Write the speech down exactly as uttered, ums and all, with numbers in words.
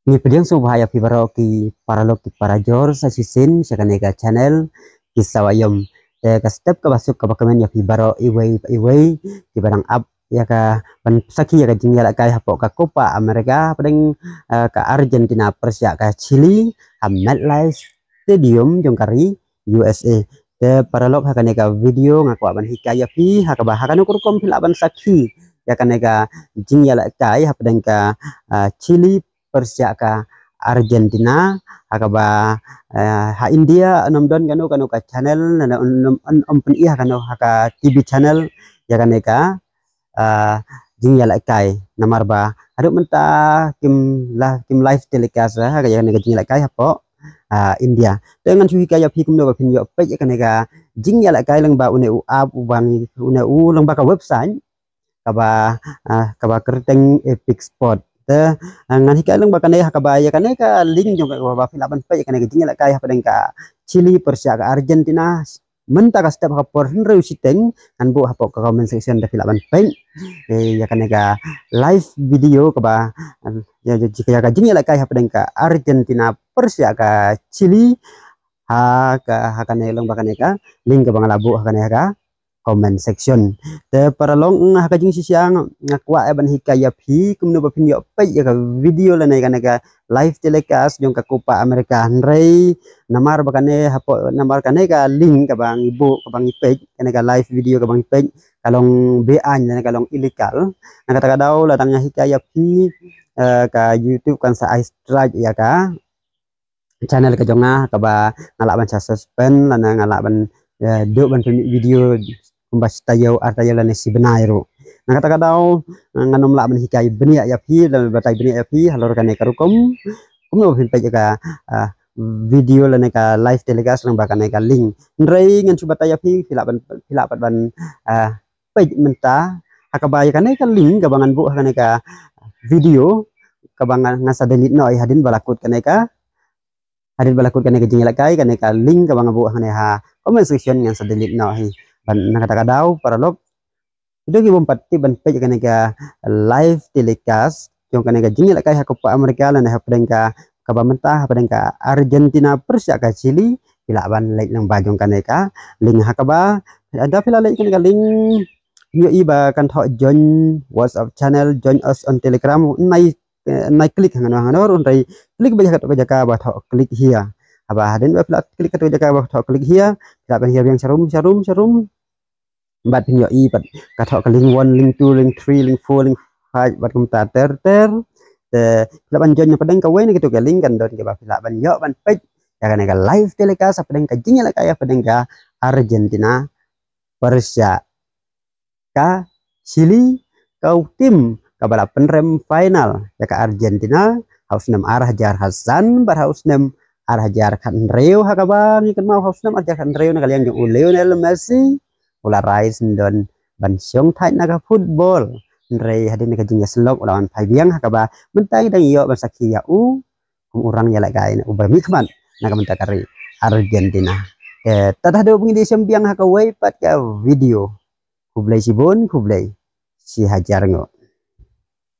Ngi pdiang sngewbha ïa phi baroh ki paralok ki parajor sa shisien sha kane ka channel Ki Sawa Ïom. Te ka step kaba suk kaba kmen ïa phi baroh iwei pa iwei kiba dang ap ïa ka ban sakhi ïa ka jingïalehkai hapoh ka Copa America hapdeng, eh, ka Argentina pyrshah ka Chile ha MetLife Stadium jong ka ri U S A. Te paralok, ha kane ka video nga kwah ban hikai ïa phi ha kaba ha kano ka rukom phi lah ban sakhi ïa kane ka jingïalehkai hapdeng ka, ah, Chile pyrshah ka Argentina, ha kaba, eh, ha India ym don kano kano ka channel, na, na, ym, ym, ym pyni ha kano ha ka T V channel ïa kane ka, ah, jingïalehkai, namar ba haduh mynta kim la, kim live telecast ha ka ïa kane ka jingïalehkai hapoh, ah, India. Te ngan shu hikai ïa phi kumno ba phin ïoh peit ïa kane ka jingïalehkai lyngba une u app uba ngi, une u lyngba ka website kaba, ah, kaba kyrteng Epic Sport. Te, ah, ngan hikai lyngba kane ha kaba ïa kane ka link jong ka kaba phi lah ban peit ïa kane ka jingïalehkai hapdeng ka Chile pyrshah ka Argentina. Mynta ka step ha ka por hynriew shiteng, ngan buh hapoh ka comment section da phi lah ban peit, eh, ïa kane ka live video kaba, eh, ïa, ïa, ïa ka jingïalehkai hapdeng ka Argentina pyrshah ka Chile. Ha ka, ha kane lyngba kane ka link kaba nga la buh ha kane ha ka comment section. Te paralok, ha ka jingshisha nga kwah ban hikai ïa phi kumno ba phin ïoh peit ïa ka video lane kane ka live telecast jong ka Copa America. Hynrei namar ba kane hapoh, namar kane ka link kaba ngi buh, kaba ngi peit, kane ka live video kaba ngi peit ka long beaiñ lane ka long illegal. Na kata ka daw la dang nga hikai ïa phi, eh, ka YouTube kan sa ai strike ïa ka channel ka jong nga kaba nga lah ban sa suspend lane nga lah ban, eh, duh ban pynmih video kumba shi taïew ar taïew lane shi bnai ruh. Na kata ka daw, eh, ngan ym lah ban hikai bniah ïa phi lane batai bniah ïa phi halor kane ka rukom kumno ba phin peit ïa ka, ah, video lane ka live telecast lyngba kane ka link. Hynrei ngan shu batai ïa phi, phi lah ban, phi lah pat ban, ah, peit mynta ha kaba ïa kane ka link kaba ngan buh ha kane ka video kaba ngan, ngan sa delete noh ïa hadien ba la kut kane ka, hadien ba la kut kane ka jingïalehkai, kane ka link kaba nga buh hangne ha comment section ngan sa delete noh hi. Ban na kata ka daw paralok, ito ki bym pat tip ban peit kane ka live telecast jong kane ka jingïalehkai ha Copa America lane hapdeng ka, kaba mynta hapdeng ka Argentina pyrshah ka Chile, phi lah ban leit lyngba jong kane ka link ha kaba, ynda phi la leit kane ka link, ïohi ba kan thoh join WhatsApp channel, join us on Telegram, nai, eh, nai click hangno hangno ruh, hynrei click beit ha kato ka jaka ba thoh click here. Haba hadien ba phi la click kato ka jaka ba thoh click here, phi lah ban hiar biang sharum sharum sharum. Bad phin ïohi pat ka thoh ka link one, link two, link three, link four, link five bad kumta ter ter. Te phi lah ban join na pdeng kawei na kito ka link kan don kaba phi lah ban ïoh ban peit ïa kane ka live telecast hapdeng ka jingïalehkai hapdeng ka Argentina pyrshah ka Chile, ka u tim kaba la pynrem final ïa ka Argentina ha u snem ar hajar khatsan bad ha u snem ar hajar khathynriew, ha kaba ngi kynmaw ha u snem ar hajar khathynriew na ka liang jong u Lionel Messi u la rai sngewdon ban shong thait na ka football. Hynrei hadien ka jingïasyllok u la wan phai biang, ha kaba mynta ngi dang ïoh ban sakhi ïa u kum u rang ïalehkai uba mihkhmat na ka bynta ka ri Argentina. Te tad haduh ba ngin ïashem biang ha kawei pat ka video. Khublei shibun, khublei shihajar nguh.